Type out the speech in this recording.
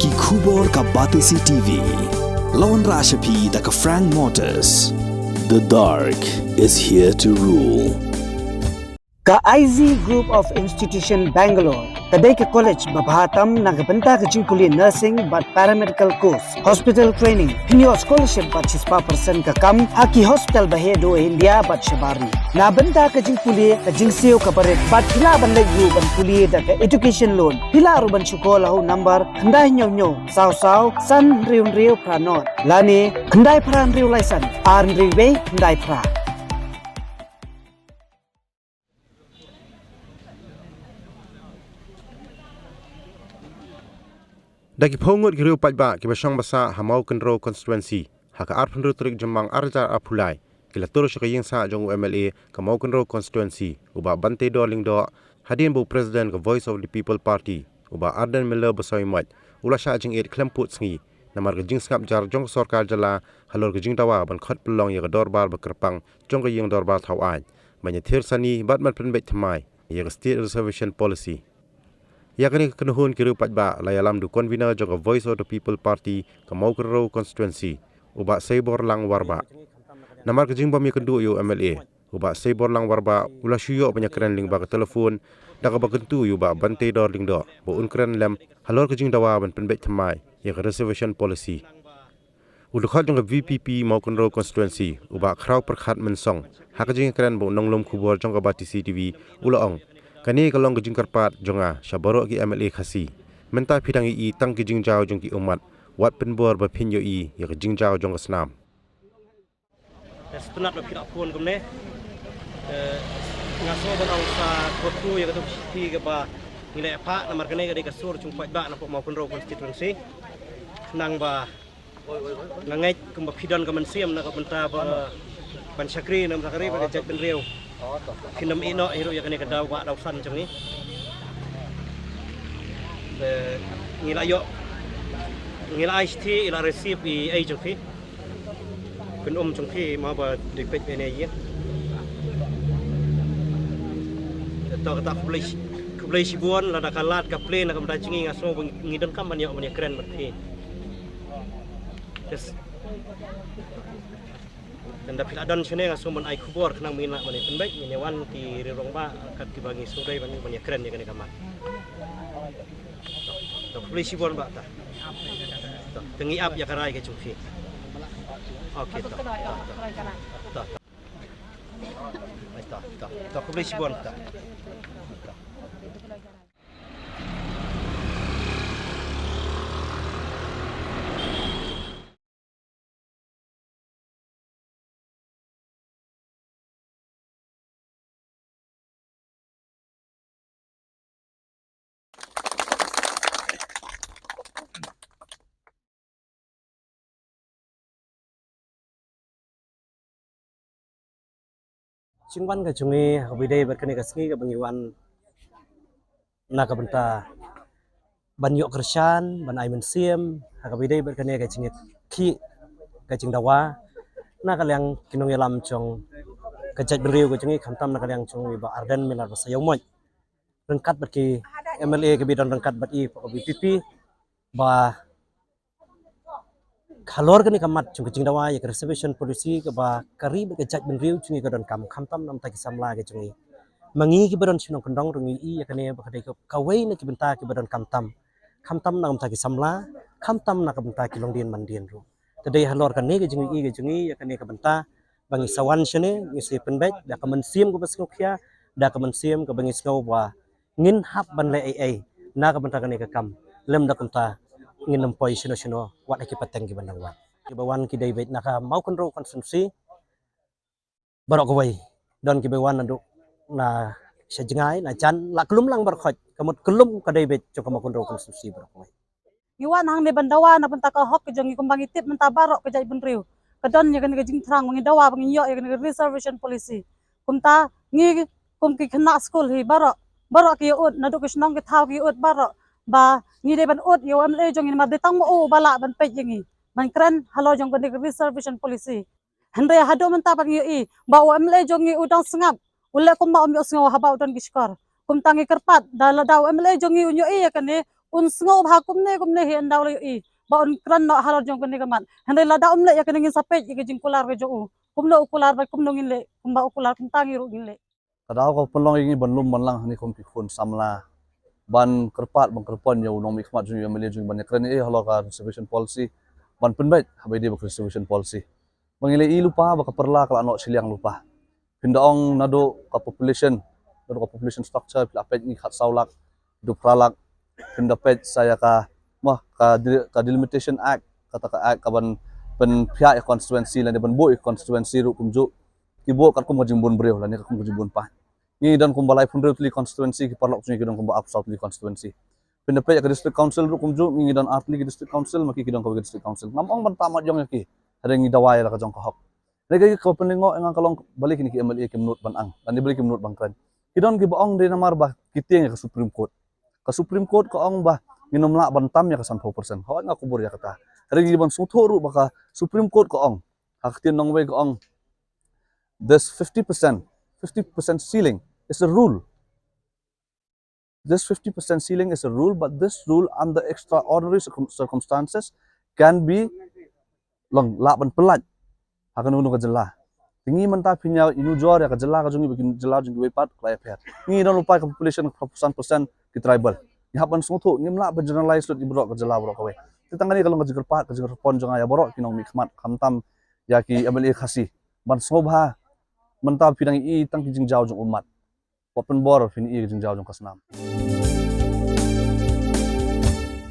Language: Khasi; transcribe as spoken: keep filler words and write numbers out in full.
Ki khubor ka Batesi T V. La wanrah sha phi da ka Frank Motors. The dark is here to rule. Ka I Z Group of Institution Bangalore ka dei ka college ba bha tam na ka bynta ka jingpule nursing bad paramedical course, hospital training, pynïoh scholarship bad shispah percent ka kam ha ki hospital ba heh duh India bad shabar ri. Na bynta ka jingpule ka jingsiew kaba rit bad phi lah ban leit ruh ban pule da ka education loan. Phi lah ruh ban shu call ha u number khyndai hynñiew hynñiew saw saw san hynriew hynriew phra nod lane khyndai phra hynriew lai san ar hynriew wei khyndai phra. Da ki phew ngut ki riew paidbah kiba shong ba sah ha Mawkynrew constituency ha ka arphew hynriew tarik Jymmang arhajar arphew lai ki la tur sha ka ïing sah jong u M L A ka Mawkynrew constituency u Bah Banteidor Lyngdoh, hadien ba u President ka Voice of the People Party u Bah Ardent Miller Basaiawmoit u la shah jingit khlem pud sngi namar ka jingsngap jar jong ka sorkar jylla halor ka jingdawa ban khot pynlong ïa ka dorbar ba kyrpang jong ka ïing dorbar thawaiñ ban ïathir sani bad ban pynbeit thymmai ïa ka State Reservation Policy. Ïa kane ka kynhun ki riew paidbah la ïalam da u convener jong ka Voice of the People Party ka Mawkynrew constituency u Bah Seiborlang Warbah. Namar ka jingbym ïakynduh ïa u M L A, u Bah Seiborlang Warbah u la shu ïoh ban ïakren lyngba ka telephone da kaba kyntu ïa u Bah Banteidor Lyngdoh ba un kren lem halor ka jingdawa ban pynbeit thymmai ïa ka Reservation Policy. U dkhot jong ka V P P Mawkynrew constituency u Bah Khrawpyrkhat Mynsong ha ka jingïakren bad u nonglum khubor jong ka Batesi T V u la ong, kane ka long ka jingkyrpad jong nga sha baroh ki M L A Khasi. Mynta phi dang ïohi tang ki jingjaw jong ki ummat, wat pynbor ba phin ïohi ïa ka jingjaw jong ka snam. Te sngewtynnat ba phi la phone kumne. Eh, nga sngew ban ong sa kyrkhu ïa ka duk shithi kaba ngi la ïa phah namar kane ka dei ka sur jong paidbah na pdeng Mawkynrew constituency. Khnang ba nga ngeit kumba phi don ka mynsiem na ka bynta ba ban shakri na ka bynta ka ri bad ka jaitbynriew. Phin ym ïehnoh hi ruh ïa kane ka daw ba daw san jong ngi. Te ngi la ïoh, ngi la ai shithi, ngi la receive i ei jong phi. Pynum jong phi ma ba dei peit bene ïa. Te to kata khublei shi-, khublei shibun lada ka lad ka plie na ka bynta jong ngi, nga sngew ba ngi donkam ban ïoh ban ïakren bad phi. Yes. Te lada phi la don shane nga sngew ban ai khubor khnang ba ngin lah ban ïa pynbeit, ngin ïa wan ki riew rangbah kat kiba ngi sngewdei ban, ban ïakren ïa kane ka mat. To, khublei shibun bah ta. To, te ngi ap ïa ka rai ka jong phi. Okay, to, to, to. To, to. Ai, to, to, to, khublei shibun ta. To. Jingwan ka jong ngi ha kaba ïadei bad kane ka sngi kaba ngi wan na ka bynta ban ïoh kyrshan, ban ai mynsiem ha kaba ïadei bad kane ka jingïakhih ka jingdawa na ka liang ki nongïalam jong ka jaitbynriew ka jong ngi, khamtam na ka liang jong i Bah Ardent Miller Basaiawmoit ryngkat bad ki M L A kiba don ryngkat bad i, ka V P P, ba halor kane ka mat jong ka jingdawa ïa ka reservation policy kaba ka ri bad ka jaitbynriew jong ngi ka donkam, khamtam na ka bynta ki samla ka jong ngi. Ma ngi kiba don shnong kyndong ruh ngi ïohi ïa kane ba ka dei ka, kawei na ki bynta kiba donkam tam, khamtam na ka bynta ki samla, khamtam na ka bynta ki longdien mandien ruh. Te dei halor kane ka jingïohi ka jong ngi ïa kane ka bynta ba ngi sa wan shane, ngi sa pynbeit da ka mynsiem kaba sngewkhia, da ka mynsiem kaba ngi sngew ba ngin hap ban leh ei ei na ka bynta kane ka kam, lymda kumta ngin ym poi shano shano wat ha ki pateng kiban dang wan. Kiba wan ki dei beit na ka Mawkynrew constituency baroh kawei. Don kiba wan naduh na sha jngai, na jan, la kyllum lang baroh khoit, ka mut kyllum ka dei beit jong ka Mawkynrew constituency baroh kawei. Ngi wan hangne ban dawa na bynta ka hok ka jong ngi, kumba ngi tip mynta baroh ka jaitbynriew ka don ïa kane ka jingthrang ba ngi dawa ba ngin ïoh ïa kane ka reservation policy. Kumta ngi kum ki khynnah skul hi baroh, baroh ki ïa ud, naduh ki shnong ki thaw ki ïa ud baroh ba ngi dei ban ud ïa u M L A jong ngi namar dei tang ma u uba lah ban peit ïa ngi ban kren halor jong kane ka reservation policy. Hynrei haduh mynta ba ngi ïohi ba u M L A jong ngi u dang sngap, u leh kumba um ïohsngew haba u don ki shkor. Kumta ngi kyrpad da lada u M L A jong ngi un ïohi ïa kane, Un sngewbha kumne kumne hi ynda u la ïohi ba un kren noh halor jong kane ka mat. Hynrei lada um leh ïa kane ngin sa peit ïa ka jingkular ka jong u. Kumno u kular bad kumno ngin leh, kumba u kular kumta ngi ruh ngin leh. Ka daw ka pynlong ïa ngi ban lum ban lang hangne kum ki khun samla ban kyrpad ban kyrpon ïa u nongmihkhmat jong ngi, u M L A jong ngi ban ïakren eh halor ka reservation policy, ban pynbeit haba ïadei bad ka reservation policy. Ba ngi la ïohi lypa ba ka Pyrla ka la noh shiliang lypa. Phin da ong naduh ka population, naduh ka population structure phi la peit ngi khatsaw lak, duphra lak. Phin da peit sa ïa ka, ma, ka de-, ka Delimitation Act, kata ka act kaban pynphiah ïa constituency lane ban buh ïa constituency ruh kumjuh. Ki buh katkum ka jingbun briew lane katkum ka jingbun paid. Ngi don kumba laiphew hynriew tylli constituency, ki paralok jong ngi ki don kumba arphew saw tylli constituency. Phin da peit ïa ka district council ruh kumjuh, ngi don ar tylli ki district council, ma ki ki don kawei ka district council. Ngam ong ban tam mat jong ïa ki, hynrei ngi dawa ïa la ka jong ka hok. Hynrei ka pynlyngngoh ïa nga ka long balei kine ki M L A kim nud ban ang, lane balei kim nud ban kren. Ki don kiba ong dei namar ba ki tieng ïa ka Supreme Court. Ka Supreme Court ka ong ba ngin ym lah ban tam ïa ka sanphew percent. Hooid, nga kubur ïa kata. Hynrei ngi ban sngewthuh ruh ba ka Supreme Court ka ong, ha ka ktien nongwei ka ong, this fifty percent, fifty percent ceiling is a rule. This fifty percent ceiling is a rule, but this rule under extraordinary circum-, circumstances can be, long, lah ban pyllait ha kano kano ka jylla. Te ngi mynta phin ïa ïanujor ïa ka jylla ka jong ngi bad ki jylla jong kiwei pat, ka la ïapher. Ngi don lypa ka population ka san percent ki tribal. Ngi hap ban sngewthuh, ngim lah ban generalize lut ïa baroh ka jylla baroh kawei. Te tang kane ka long ka jingkyrpad, ka jingkyrpon jong nga ïa baroh ki nongmihkhmat, khamtam ïa ki M L A Khasi, ban sngewbha. Mynta phi dang ïohi tang ki jingjaw jong ummat. Wat pynbor phin ïohi ka jingjaw jong ka snam.